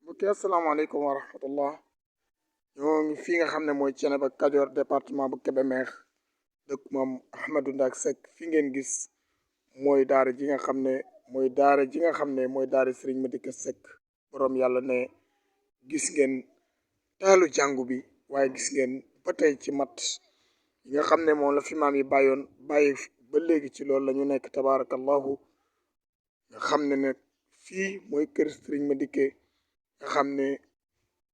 mbokk yi asalaamaaleykum wa rahmatullah. ñoo ngi fii nga xam ne mooy Thiénaba Kajoor département bu Kébémer dëkk moom Ahmadou Ndack Seck fi ngeen gis mooy daara ji nga xam ne mooy daara Serigne Madické Seck borom yàlla ne gis ngeen taalu jàngu bi waaye gis ngeen ba tey ci mat yi nga xam ne moom la fi maam yi bàyyi ba léegi ci loolu la ñu nekk tabaarakallahu nga xam ne nag fii mooy kër Serigne Madické nga xam ne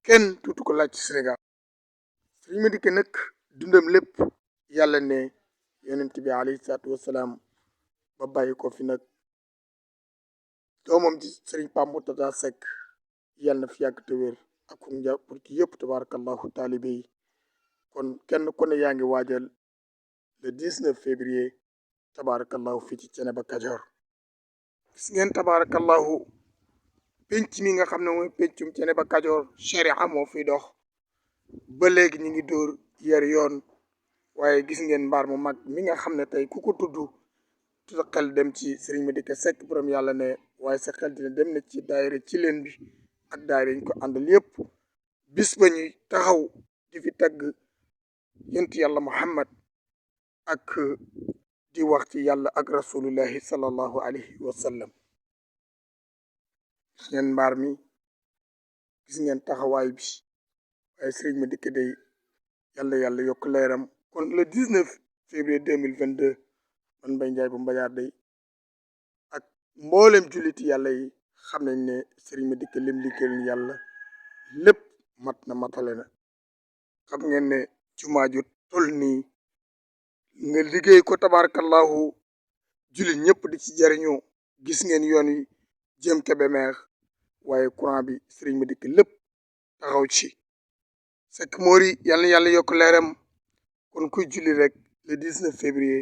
kenn tuutu ko laaj ci Sénégal. Serigne Madické nag dundam lépp yàlla ne yonent bi alayhi salaatu wasalaam ba bàyyi ko fi nag doomam ci Serigne Pape Mourtada Seck yàlla na fi yàgg te wér ak fu njàppur ci yëpp tabarakallahu taalibe yi kon kenn ku ne yaa ngi waajal le 19 février tabarakallahu fii ci Thiénaba Kajoor. gis ngeen tabarakallahu penc mi nga xam ne mooy pencum Thiénaba Kajoor sharia moo fiy dox ba léegi ñu ngi dóor yar yoon waaye gis ngeen mbaar mu mag mi nga xam ne tey ku ko tudd sa xel dem ci Serigne Madické Seck borom yàlla ne waaye sa xel dina dem na ci daayira ci leen bi ak daayira yi ñu ko àndal yépp bis ba ñuy taxaw di fi tagg yent yàlla Muhammad ak di wax ci yàlla ak rasulullahi sallallahu alayhi wa sallam. gis ngeen mbaar mi gis ngeen taxawaay bi waaye Serigne Madické day yàlla yokk leeram kon le 19 février 2022 man Mbaye Ndiaye bu Mbajaar day ak mboolem julliti yàlla yi xam nañ ne Serigne Madické lim liggéeyal yàlla lépp mat na matale na. xam ngeen ne jumaa ju toll nii nga liggéey ko tabarakallahu jullit ñëpp di ci jariñoo gis ngeen yoon wi jëm Kébémer waaye courant bi Serigne Madické lépp taxaw ci. Seck Mori yàlla yokk leeram kon kuy julli rek le 19 février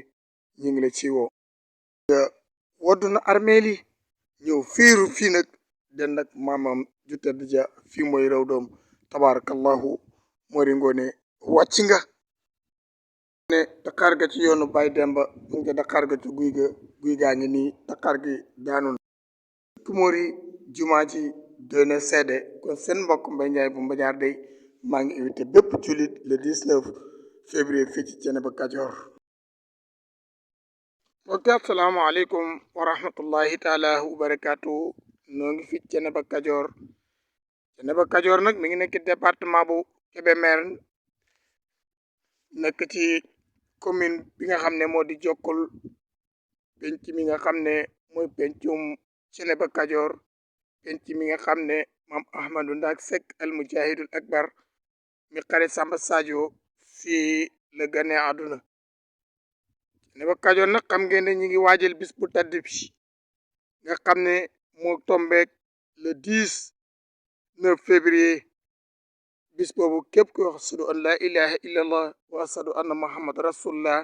ñu ngi la ci woo. wodd na armeel yi ñëw féeru fii nag den nag maamam ju tedd ja fii mooy raw doom tabarakallahu Mori Ngoone wàcc nga ne Dakar ga ci yoonu Baye Demba mu ngi Dakar ga ci guy gaa ngi nii Dakar gi daanu na. Seck Mori jumaa ji doy na seede kon seen mbokk Mbaye Ndiaye bu Mbajaar day maa ngi invité bépp jullit le 19 février fii ci Thiénaba Kajoor. mbokk yi asalaamaaleykum wa rahmatullahi taala wa barakaatu. noo ngi fii Thiénaba Kajoor. Thiénaba Kajoor nag mi ngi nekk département bu Kébémer nekk ci commune bi nga xam ne moo di Jokkul penc mi nga xam ne mooy pencum Thiénaba Kajoor penc mi nga xam ne maam Ahmadou Ndack Seck al mujahidul akbar mi xare Samba Sadio fii la gane àdduna. Thiénaba Kajoor nag xam ngeen ne ñi ngi waajal bis bu tedd bi nga xam ne moo tombeek le 19 février bis boobu képp ko wax ashadu an la ilaha illallah wa ashadu anna muhammad rasulullah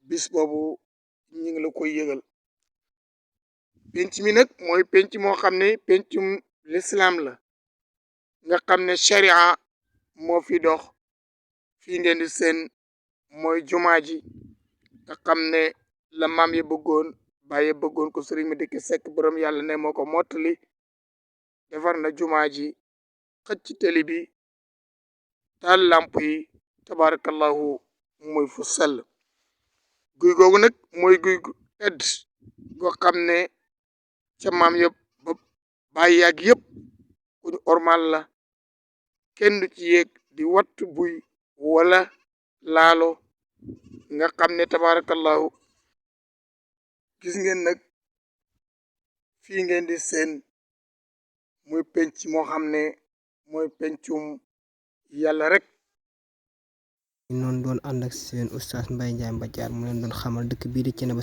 bis boobu ñi ngi la koy yëgal. penc mi nag mooy penc moo xam ne pencum l'islam la nga xam ne sharia moo fi dox fii ngeen di seen mooy jumaa ji nga xam ne la maam yi bëggoon bàyyi bëggoon ko Serigne Madické Seck borom yàlla ne moo ko mottali defar na jumaa ji xëcc teli bi taal lamp yi tabarakallahu mooy fu sell. guy googu nag mooy guy gu tedd goo xam ne ca maam yëpp ba bàyyi yàgg yëpp ku ñu ormal la kenn du ci yéeg di watt buy wala laalo nga xam ne tabarakallahu gis ngeen nag fii ngeen di seen muy penc moo xam ne mooy pencum yàlla rek. noonu doon ànd ak seen oustaz Mbaye Ndiaye Mbajaar mu leen doon xamal dëkk bii di Thiénaba